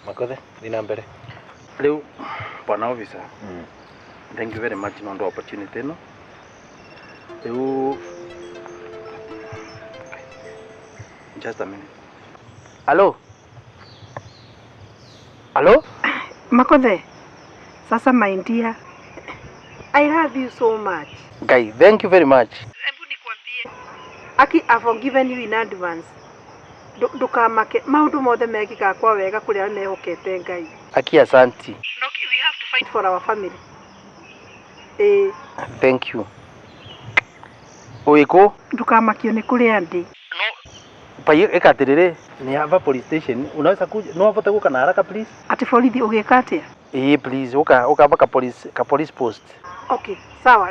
Makothe, thiĩ na mbere. Rĩu bwana officer, thank you very much nĩ ũndũ wa opportunity ĩno. Rĩu just a minute. Hello? Hello? Makothe, sasa my dear, I love you so much. Ngai, thank you very much. Hebu nikwambie. Aki, I've forgiven you in advance. Ndukamake, maundu mothe mekikaga kwa wega kuri aria mehokete Ngai. Aki, asanti. Look, we have to fight for our family. Eh. Thank you. Wĩkũ? Ndukamakio nĩ kũrĩa ndĩ. Pai ĩka atĩrĩrĩ, nĩ hapa police station. Unaweza kuja, no avote gũka na haraka please? Atĩ borithi ũgĩka atĩa? Ĩĩ please, ũka ũka hapa ka police, ka police post. Okay, sawa,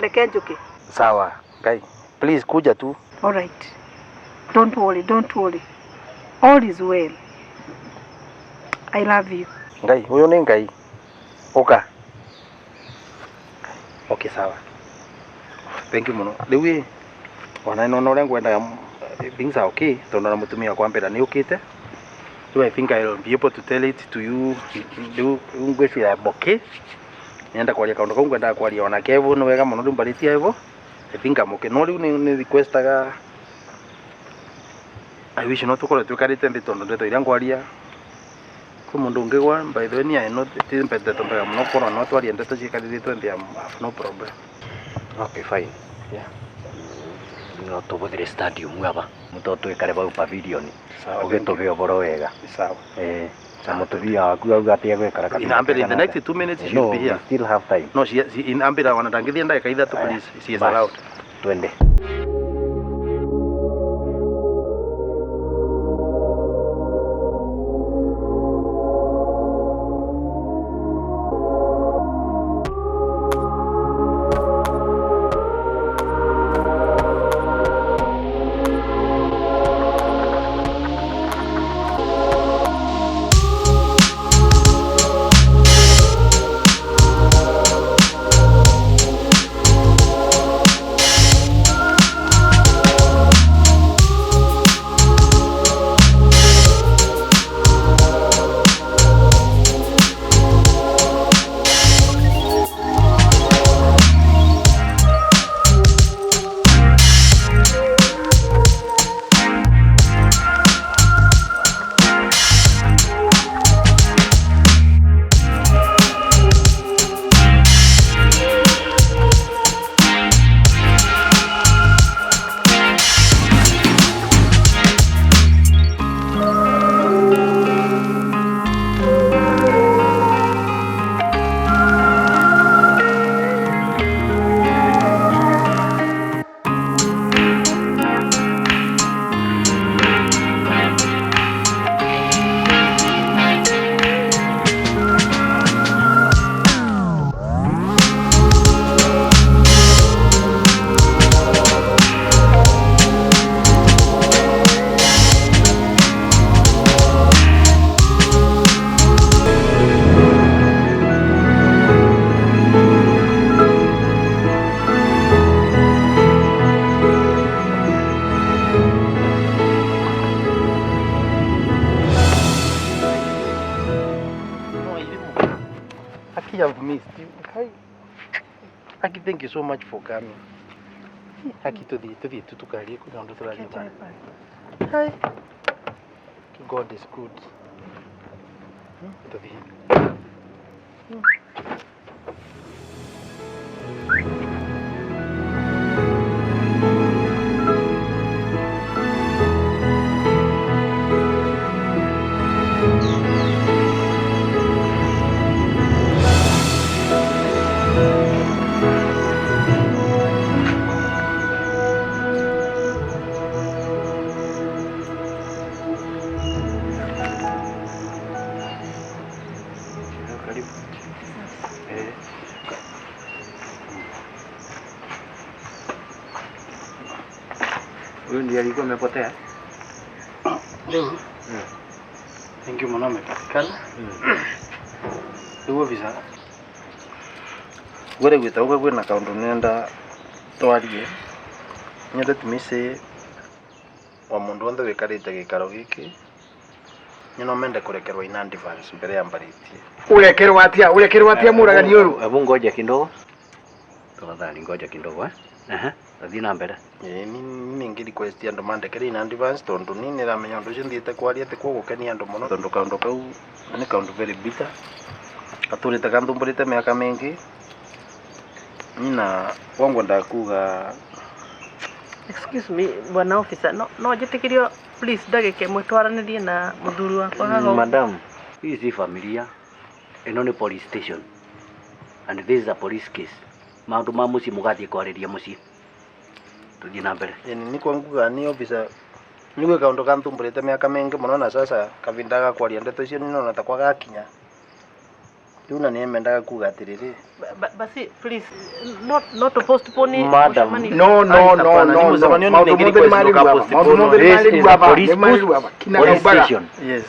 reke njũke. Sawa, Ngai. Please kuja tu. All right. Don't worry, don't worry. All is well. I love you. Ngai, huyo nĩ Ngai. Ũka. Okay, sawa. Thank you mũno. Rĩu ĩ, ona nĩ ũrĩa ngwendaga things are okay tondũ na mũtumia wakwa mbera nĩ ũkĩte. Rĩu I think I'll be able to tell it to you. Rĩu ngwĩciria I'm okay. Nenda kwaria kaũndũ kau ngwendaga kwaria ona Kevo nĩ wega mũno rĩu mbarĩtie Evo. I think I'm okay. No rĩu nĩ requestaga I wish no tũkorwo tũikarĩte thĩ tondũ ndeto iria ngwaria kwĩ mũndũ ũngĩ gwa by the way niĩ I know ti ndeto mbega mũno korwo no twarie ndeto ciikarĩrĩtwo thĩ I have no problem. Okay, fine. Yeah. No tũbũthĩre stadium aba mũto twĩkare bau pavilion. Sawa, Ũgĩtũbe ũboro wega. Sawa. Eh, na mũtumia waku auga atĩ egwĩkara In Ambere, in the next 2 minutes she No, will be here. we still have time. No, she in Ambere wana ndangĩthiĩ ndagĩka ithatũ please. She is Bas, allowed. Twende. Aki, I've missed you. Hi. Aki, thank you so much for coming. Aki, tuthiĩ tuthiĩ tu tukarie kwĩna ũndũ tũraria. Hi. God is good. Tuthiĩ. Karibu. Eh. Huyu ndiye alikuwa amepotea. Rĩu thank you mũno amepatikana. Rĩu officer gwere gwĩta ũka kwĩna kaũndũ nenda twarie nyende tumice o mũndũ wothe wĩkarĩte gĩikaro gĩkĩ Ni no mende kurekerwo in advance mbere ya mbaritie. Urekerwo atia? Urekerwo atia muragani uyu? Hebu ngoja kidogo. Tafadhali ngoja kidogo eh. Ehe, thiĩ na mbere. Ĩĩ, ni ningi request andu mandekere in advance tondu ni niramenya undu ucio nthiite kwaria ti kwa gukenia andu muno, tondu kaundu kau ni kaundu very bitter gaturite ganthumburite miaka mingi na kwangu ndakuga. Excuse me, bwana officer, no njĩtĩkĩrio please ndagĩka ĩmwe twaranĩrie na mũthuri wakwa haha? Madam, hii si familia. Ĩno nĩ police station. And this is a police case. Maũndũ ma mũciĩ mũgathiĩ kwarĩria mũciĩ. Tũthiĩ na mbere. Ĩni ni kwanguga ni officer nigwe kaundu ganthumburite miaka mingi muno, na sasa kavinda ga kwaria ndeto icio ninona ta kwa gakinya riu, na niemendaga kuga atiriri. Basi please not to postpone Madam. mũcemanio. No, no, no, Hapana, no, ni no. mũcemanio Maũndũ nĩ mothe nĩ request marĩ ndũka rwaba. postpone. Maũndũ mothe nĩ This marĩ is a rwaba. police Nĩ marĩ rwaba. Kina police kaubaga. station. Yes,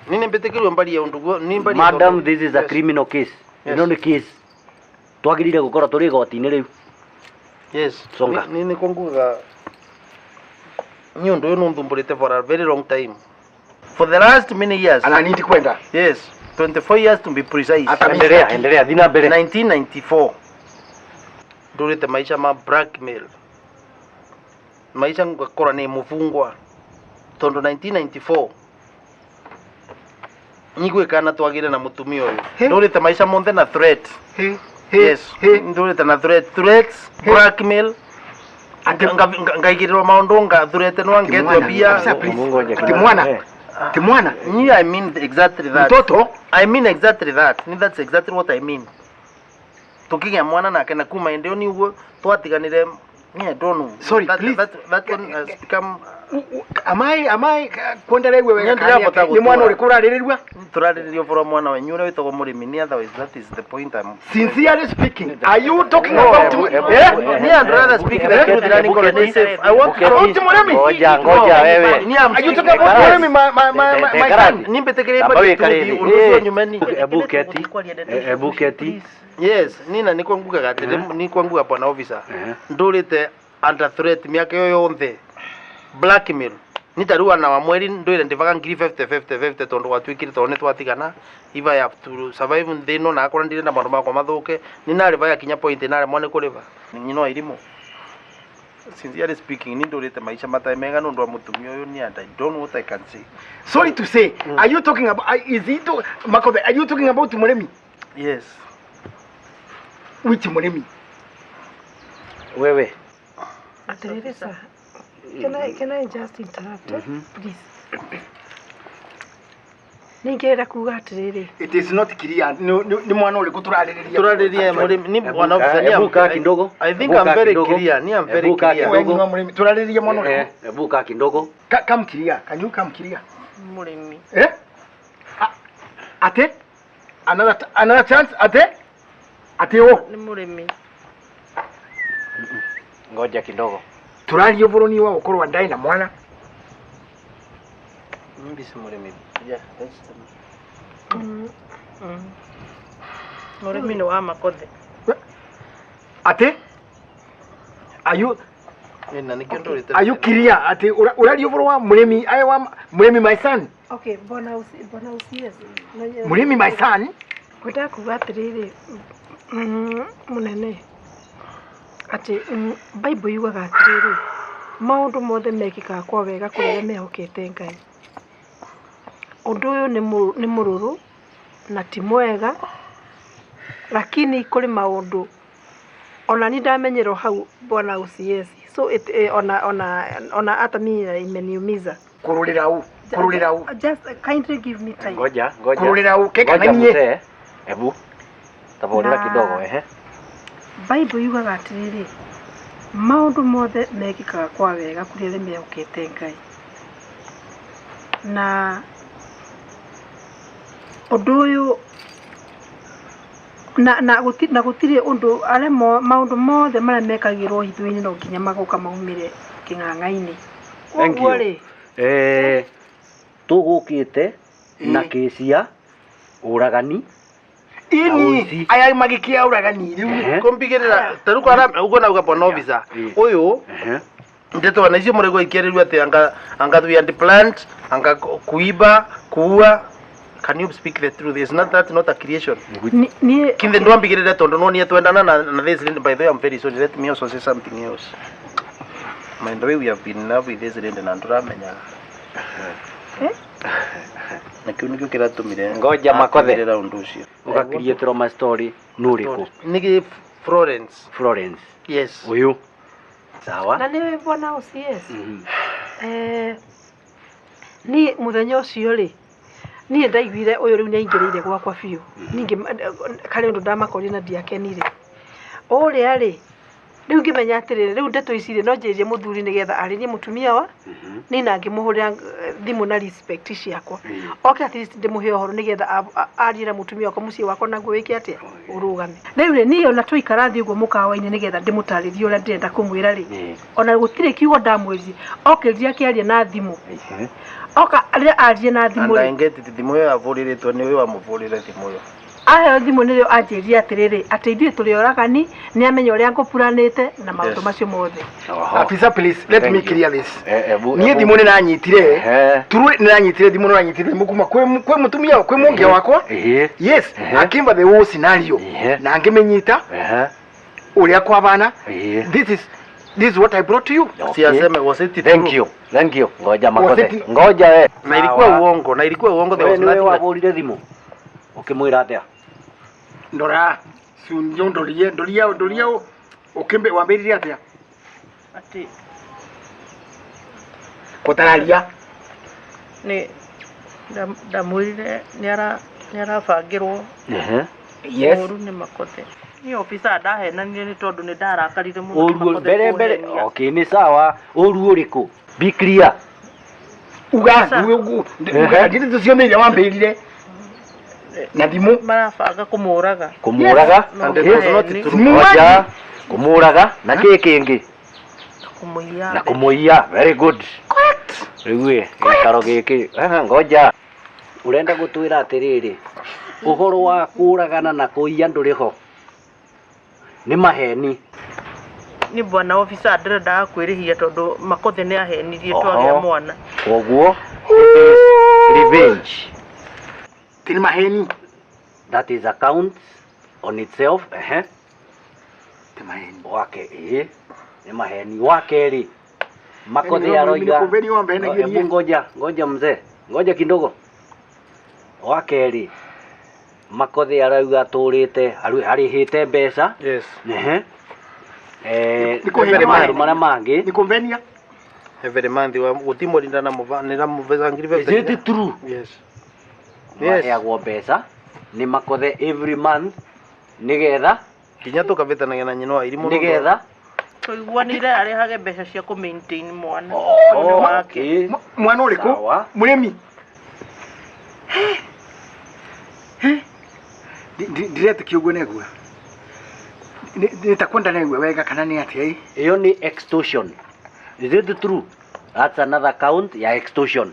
ni nimbitikirio mbari ya undu guo ni mbari. Madam, this is a Yes. criminal case. Yes. Ĩno nĩ case. Twagĩrĩire gũkorwo tũrĩ igoti-inĩ rĩu. Yes. Songa. Ni kwanguga ni undu uyu nunthumburite for a very long time, for the last many years. Ana nindi kwenda. Yes, 24 years to be precise. Ata- Endelea, endelea, thiĩ na mbere. 1994 ndurite maisha ma blackmail, maisha ngakora ni mufungwa, tondu 1994 nyigwikana twagire na mutumia uyu. He? Ndurite maisha monthe na threat. He he Yes. he. Ndurite na threat, threats, He. blackmail, ngaigĩrĩrwo maũndũ ngathuretenwa ngetwo Mwana, mbia. officer, please. Mungoje Ati kidogo. mwana. Eh. Ati mwana. Ni I mean exactly that. Mtoto. I mean exactly that. Ni that's exactly what I mean. Tukigia mwana nake na kuma ende ni uguo twatiganire ni I don't know. Sorry, that, please. That one has become Am I kwenda rĩu wega Nĩ ndĩrabota kana nĩ mwana gũtũra. ũrĩkũ ũrarĩrĩrua? Turarĩrĩria ũhoro wa mwana wanyu ũrĩa wĩtagwo mũrĩmi ni otherwise that is the point I'm Sincerely speaking, are you talking No, about eh? Me, I'd rather speak the truth than niko ni safe. I want to About mũrĩmi? Ngoja, ngoja wewe. Ni am Are you talking about mũrĩmi, my son? Nimbĩtĩkĩrie Amba mbari wĩkare truth thĩ. ũndũ ũcio Eh. nyumeni. Ebu keti. Ebu keti. Yes, nina niko ngugaga atĩrĩ, niko nguga bwana officer. Eh. Ndũrĩte under threat mĩaka ĩyo yonthe, blackmail, ni ta rĩu ana wa mweri ndwire ndivaga ngiri 50 50 50, tondu gwatuĩkire tondũ nĩ twatigana, if I have to survive nthĩ ĩno na akorwo ndirenda maũndũ makwa mathũke, nĩ narĩva yakinya point naremwo nĩ kũrĩva nyino irimũ. Sincerely speaking, ni ndũrĩte maica matarĩ mega nĩ ũndũ wa mũtumia ũyũ ni, and I don't know what I can say. Sorry to say, are you talking about, is he to, Makobe, are you talking about mũrĩmi? Yes. Which mũrĩmi? Wewe. Atĩrĩrĩ sir, can I just interrupt, eh? Please. Ningĩenda kuga atĩrĩrĩ. It is not clear. Nĩ mwana ũrĩkũ tũrarĩrĩria? Turarĩria mũrĩmi ni bwana officer ni Ebu am- kaa kidogo. I think Ebu I'm kaa very kidogo. clear, ni I'm very Ebu kaa clear. Wewe kidogo. ni mũrĩmi. Tũrarĩrĩria mwana ũrĩkũ? Eh, Ebu kaa kidogo. Come clear. Can you come clear? Mũrĩmi. Eh? Ate? Another chance? Ate? Ate o? Nĩ mũrĩmi. Ngoja kidogo. Tũraria ũboro ni wa gũkorwo ndaĩ na mwana. Mimi si mũrĩmi. Yeah, that's the Mũrĩmi nĩ wa Makothe. Ate? Are you Na nĩkĩo ndũrĩte. Are you clear? Ate ũraria ũboro wa mũrĩmi aya wa mũrĩmi my son? Okay, bwana usiezi. Mũrĩmi my son? Ngwendaga kuga atĩrĩrĩ, mũnene, atĩ Bible yugaga atĩrĩrĩ, maũndũ mothe mekĩkaga kwa wega kũrĩ arĩa mehokete Ngai. Ũndũ ũyũ nĩ mũrũrũ na ti mwega, lakini kũrĩ maũndũ ona ni ndamenyerwo hau bwana usiezi, so it, ona hata mimi imeniumiza. Kũrũrĩra ũ? Kũrũrĩra ũ? Just kindly give me time. Ngoja, ngoja. Kũrũrĩra ũ? Keka Ngoja na niĩ. mzee. Ebu. Taborera Na- kidogo ehe. Bible yugaga atĩrĩrĩ, maũndũ mothe mekĩkaga kwa wega kũrĩ arĩa mehokete Ngai, na ũndũ ũyũ na gũtirĩ ũndũ arĩa maũndũ mothe marĩa mekagĩrwo hitho-inĩ no nginya magoka maumĩre kĩng'ang'a-inĩ. Thank you. Koguo rĩ, Eh, tũgũkĩte na kesi ya ũragani. Ini Ũici. aya magĩkia ũragani rĩu. Ehe. Kumbigirira taru kwara ugo nauga bwana officer Eh. uyu Ehe. ndeto wana icio mũrĩguo ikĩarĩrio atĩ anga we had planned Anga kuiba, kuua. Can you speak the truth? Is not that not a creation? Niĩ Kinde ndwambigirire tondu no nie twendana na this lady. By the way, I'm very sorry. Let me also say something else. Mind the way, we have been in love with this lady na nduramenyaga. Eh? Na kiu nikio kiratumire Ngoja Makothe. atũmĩrĩra ũndũ ũcio. Ũgakiriĩtĩrwo ma story nũ ũrĩkũ? Nĩ Florence. Florence. Yes. Ũyũ. Sawa. Na nĩwe bwana OCS. Mhm. Eh, niĩ mũthenya ũcio rĩ, niĩ ndaiguire ũyũ rĩu nĩaingĩrĩire gwakwa biũ. Ningĩ karĩ ũndũ ndamakorire na ndiakenire. Ũrĩa rĩ, rĩu ngĩmenya atĩrĩrĩ, rĩu ndeto ici rĩ, no njĩrĩrie mũthuri nĩgetha arĩrie mũtumia wa niĩ, na ngĩmũhũrĩra thimũ na respect ciakwa, oke at least ndĩmũhe ũhoro nĩgetha arie na mũtumia wakwa, mũciĩ wakwa naguo wĩke atĩa, ũrũgame. Rĩu rĩ, niĩ ona twaikara thĩ ũguo mũkawa-inĩ nĩgetha ndĩmũtarĩrie ũrĩa ndĩrenda kũmwĩra rĩ, ona gũtirĩ kiugo ndamwĩrire. Okĩrire akĩaria na thimũ. Oka rĩrĩa arie na thimũ And I rĩ, get it. Thimũ ĩyo yahũrĩrĩtwo nĩ ũyũ wamũbũrĩre thimũ ĩyo. Aheo thimũ nĩrĩo anjĩrire atĩrĩrĩ, atĩ ithuĩ tũrĩ oragani, nĩ amenya ũrĩa ngũpuranĩte na maũndũ macio mothe. Oho. Afisa, please let Thank me you. clear this. Ebu- Niĩ ebu- thimũ nĩ ndanyitire. True, nĩ ndanyitire thimũ, nĩ ndanyitire thimũ kuma kwĩ mũtumia, kwĩ mũnge wakwa. Yes. Akimba the whole scenario na ngĩmĩnyita ũrĩa kwabana. This is what I brought to you. Okay. Si aseme, was it Thank true? you. Thank you. Ngoja Was Makothe. Ngoja we. Na ilikuwa uongo, na ilikuwa uongo, there Wewe was niwe nothing. wahũrire thimũ. Ũkĩmwĩra atĩa? Ndora sunjo, ndorie, ndoria, ndoria, ukimbe wambĩrĩrie atĩa? Atĩ Kũtararia. Nĩ ndamwĩrire nĩ arabangĩrwo ũru nĩ Makothe. Niĩ officer ndahenanire nĩ tondũ nĩ ndarakarire mũno nĩ Ũru Makothe mbere mbere. kũhenia. Okay, nĩ sawa. Ũru ũrĩkũ? Be clear. Uga uga ndĩ cio nĩ iria wambĩrire na thimũ. Marabanga kũmũraga. Kũmũraga. And it was not true. Ngoja. Kũmũraga na kĩ kĩngĩ? Na kũmũiya. Na kũmũiya. Very good. Rĩu ĩ gĩikaro gĩkĩ. Ngoja. Ũrenda gũtwĩra atĩrĩrĩ, ũhoro wa kũragana na kũiya ndũrĩ ho. Nĩ maheni. Nĩ bwana officer ndĩrendaga kwĩrĩhia tondũ Makothe nĩ ahenirie twagĩa mwana. Koguo it is revenge. Ti nĩ maheni. That is account on itself. Ehe. Ti maheni. Wake ĩ nĩ maheni. Wa kerĩ, Makothe Yaani aroiga nĩ wambehenagia Hebu niĩ. ngoja, ngoja mzee, ngoja kidogo. Wa kerĩ, Makothe arauga atũrĩte arĩhĩte mbeca. Yes. Ehe. Eh, Nĩ kũhenia maũndũ maheni. marĩa mangĩ. Nĩ kũmbenia. Every month wa gũtimũrinda nĩramũveza ngiri. Is it true? Yes. Yes. Maheagwo mbeca nĩ Makothe every month nĩgetha Nginya tũkavĩtanagia na nyina wa irimũ. Nĩgetha Tũiguanĩire arehage mbeca cia kũ maintain mwana. Oh, wake. okay. Mwana ũrĩkũ? Sawa. Mũrĩmi. Ndiretĩkia ũguo negua nĩ takwenda negua wega kana nĩ atĩa ĩ? Ĩyo nĩ extortion. Is it true? That's another count ya extortion.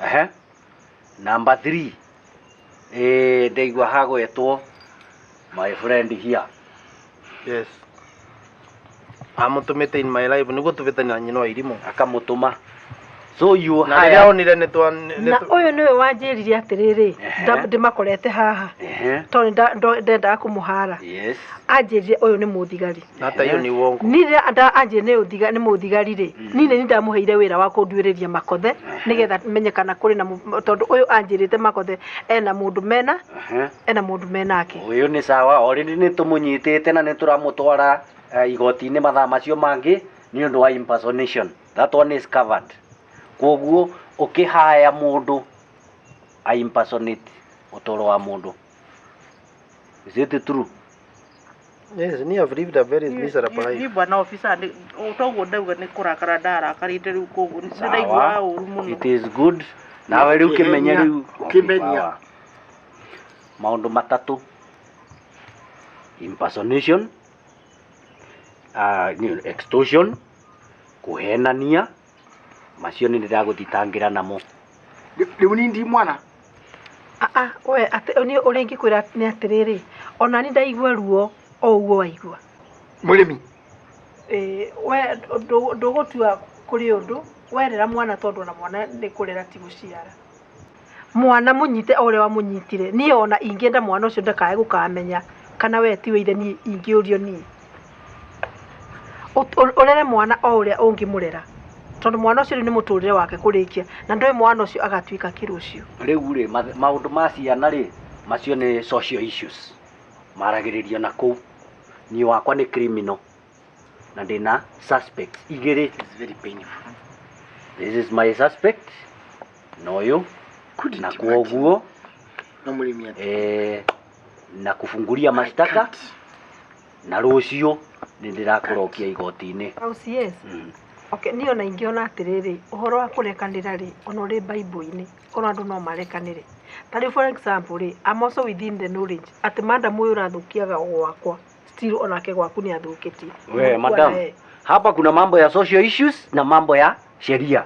Ehe. Number 3, eh, ndaigua hagwetwo my friend here. Yes. Amũtũmĩte in my life nĩguo tũvĩtania na nyina wa irimũ. Akamũtũma, so you Na rĩrĩa hire onire nĩ twa Na ũyũ nĩwe wanjĩrire atĩrĩrĩ, ndĩmakorete haha tondũ ndendaga kũmũhara. Anjĩrire ũyũ nĩ mũthigari. Na hata hiyo ni uongo. Niĩ rĩrĩa anjĩrire nĩ mũthigari rĩ, niĩ nĩ ndamũheire wĩra wa kũnduĩrĩria Makothe nĩgetha menye kana kũrĩ na tondũ ũyũ anjĩrĩte Makothe ena mũndũ mena ena mũndũ menake. Ũyũ nĩ sawa, already nĩ tũmũnyitĩte na nĩ tũramũtwara igoti-inĩ mathaa macio mangĩ nĩ ũndũ wa impersonation. That one is covered. Koguo ũkĩhaya mũndũ a impersonate ũtũro wa mũndũ, is it true? Yes, ni have lived a very miserable Niĩ life. bwana officer toguo ndauga nĩ kũrakara ndarakarĩte rĩu, koguo nĩ ndaigua Sawa. ũru mũno. It is good. Nawe rĩu kĩmenye rĩu. Ũkĩmenya. Sawa. Maũndũ matatũ: impersonation, extortion, kũhenania, macio nĩ ndĩragũthitangĩra namo. Rĩu ni ndi mwana. Ah, we atĩ niĩ ũrĩa ingĩkwĩra nĩ atĩrĩrĩ, ona niĩ ndaigua ruo o ũguo waigua. Mũrĩmi. Ĩĩ, we ndũgũtua kũrĩ ũndũ. Werera mwana tondũ ona mwana nĩ kũrera ti gũciara. Mwana mũnyite o ũrĩa wamũnyitire. Niĩ ona ingĩenda mwana ũcio ndakae gũkamenya kana we tiwe ithe niĩ ingĩũrio niĩ. Ũrere mwana o ũrĩa ũngĩmũrera. Tondũ mwana ũcio rĩu nĩ mũtũrĩre wake kũrĩkia na ndũĩ mwana ũcio agatuĩka kĩ rũciũ. Rĩu rĩ, maũndũ ma ciana rĩ, macio nĩ social issues maragĩrĩrio na kũu. Niĩ wakwa nĩ criminal na ndĩna suspects igĩrĩ. It's very painful. This is my suspect na ũyũ Couldn't na imagine. kwoguo No mũrĩmi atĩ. Na kufungulia mashtaka na rũciũ nĩ ndĩrakũrokia igoti-inĩ. OCS. Okay, niĩ ona ingĩona atĩrĩrĩ, ũhoro wa kũrekanĩra rĩ, ona ũrĩ Bible-inĩ, korwo andũ no marekanĩre. Ta rĩu for example rĩ, I'm also within the knowledge atĩ madam ũyũ ũrathũkiaga gwakwa, still onake gwaku nĩ athũkĩtie. We madam, hapa kuna mambo ya social issues na mambo ya sheria.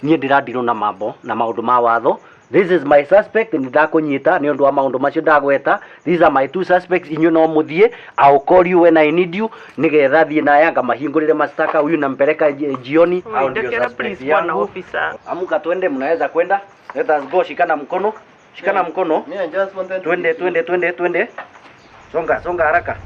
Niĩ ndĩradirwo na mambo na maũndũ ma watho. This is my suspect, nĩ ndakũnyita nĩ ũndũ wa maũndũ macio ndagweta. These are my two suspects, inyuĩ no mũthiĩ. I'll call you when I need you nĩgetha thiĩ naya ngamahingũrĩre mashtaka. Huyu nampeleka jioni. Hao ndio Ndekera suspects please bwana yangu. officer. Amuka twende, mnaweza kwenda. Let us go, shikana mkono, shikana mkono. Me, I just wanted to Twende, twende, twende, twende. Songa, songa haraka.